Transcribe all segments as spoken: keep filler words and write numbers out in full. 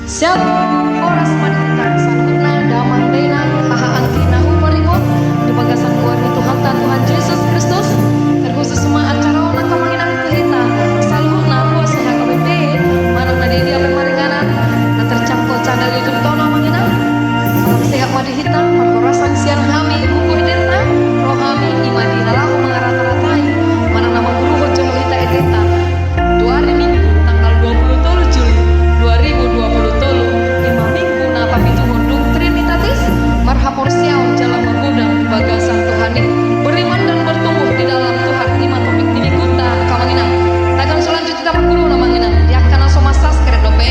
Shalom, horas ma di hita saluhutna, damang dainang, haha anggi na huparingot di bagasan goar ni Tuhanta, Tuhan Jesus Kristus. Terkhusus ma acara on, angka amang inang, tu hita saluhutna, ruas ni H K B P manang na di dia pe maringanan na terjangkau channel YouTube ta on, amang inang. Salam sehat ma di hita, parhorasan sian hami Buku Endenta, ro hami i ma di na laho mangarata-ratai manang na manguruhon jolo hita endenta. Tu ari Minggu tanggal dua puluh tolu Juli dua ribu dua puluh tolu, i ma Minggu na papituhon dung Trinitatis, marhaporseaon jala magodang di bagasan Tuhan i, beriman dan bertumbuh di dalam Tuhan, i ma topik ni Minggunta, angka amang inang. Tagan so lanjut hita manguruna, amang inang, di angka na so mansubscribe dope,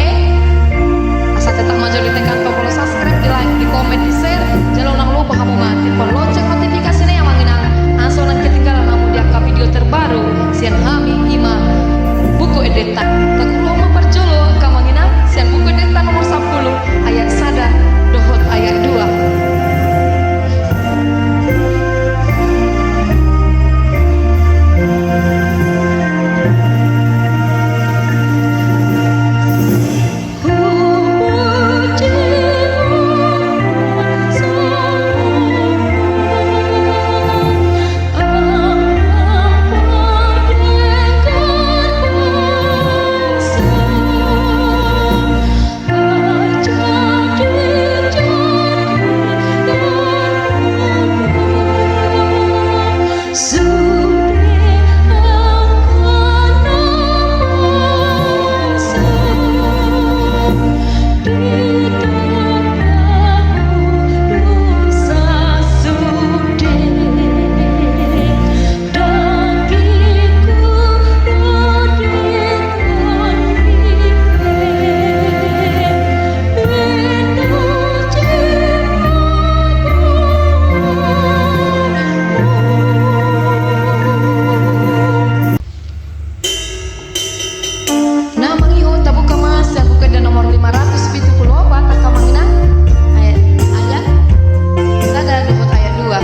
asa tetap ma jo ditekan tombol subscribe, di like, di komen, di share, jala unang lupa hamu ma timbol lonceng notifikasina i, amang inang, asa unang ketinggalan hamu di angka video terbaru sian hami, i ma Buku Endenta. Taguruhon ma parjolo, angka amang inang, sian Buku Endenta nomor sampulu, ayat sada dohot ayat dua. Na mangihut, tabuka ma sian Buku Ende nomor lima ratus pitu pulu opat, angka amang inang, ayat, ayat sada dohot ayat dua.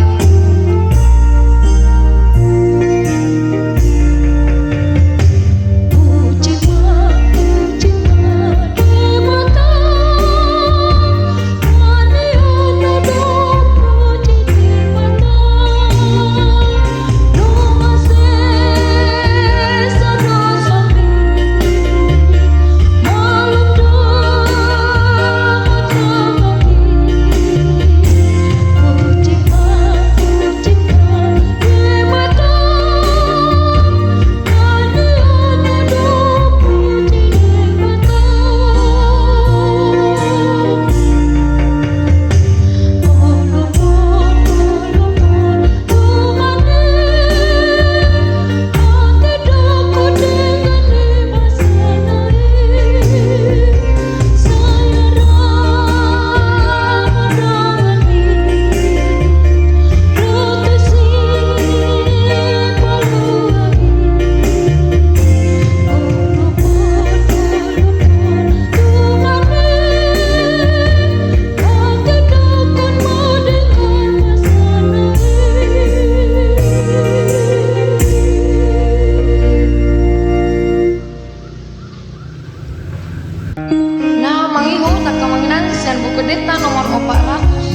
Na mangihut, angka amang inang, sian Buku Endenta nomor opat ratus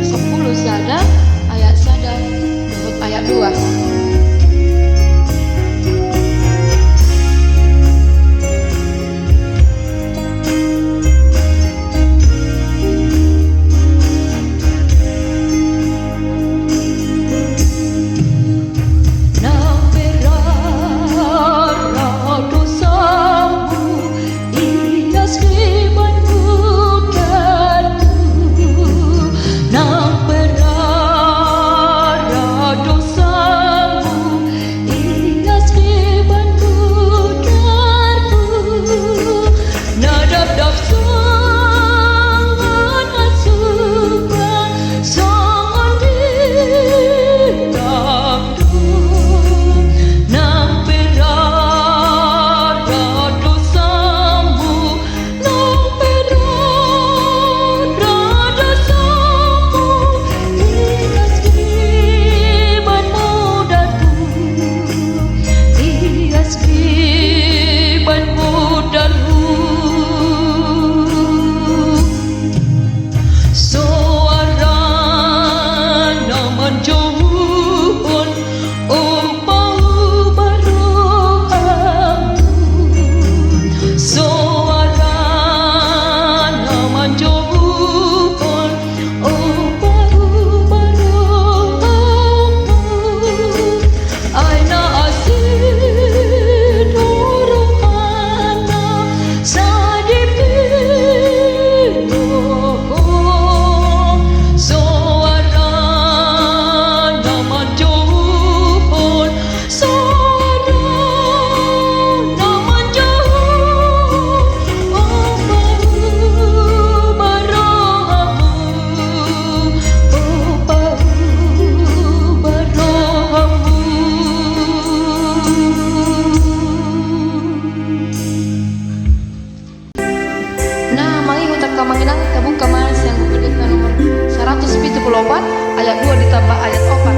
sampulu sada, ayat sada dohot ayat dua. Nang tabuka ma sian Buku Ende nomor saratus pitu pulu opat, ayat dua ditamba ayat opat.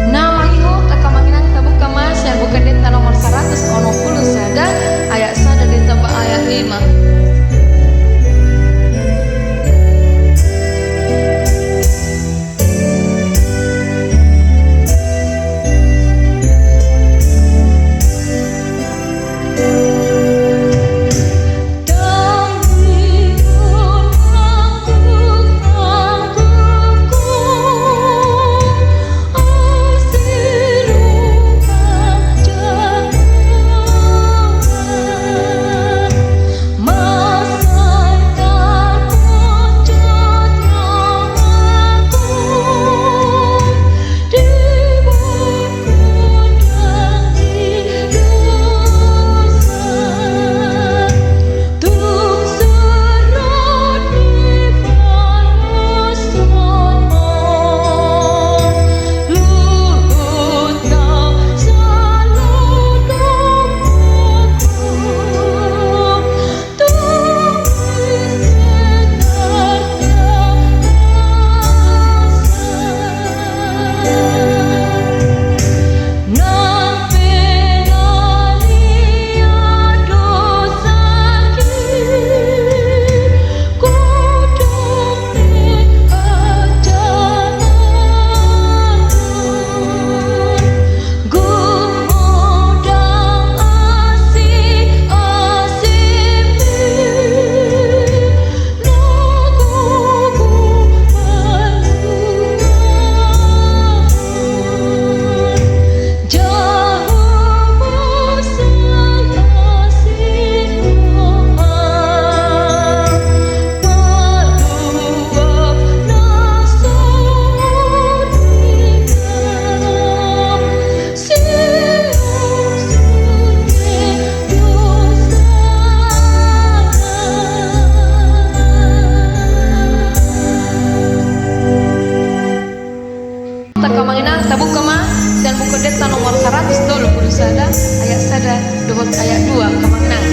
Na mangihut angka amang inang, tabuka ma sian Buku Ende nomor saratus onom pulu sada, ayat sada ditamba ayat lima. Angka amang inang, tabuka ma sian Buku Ende nomor saratus tolu pulu sada, ayat sada dohot ayat dua, angka amang inang.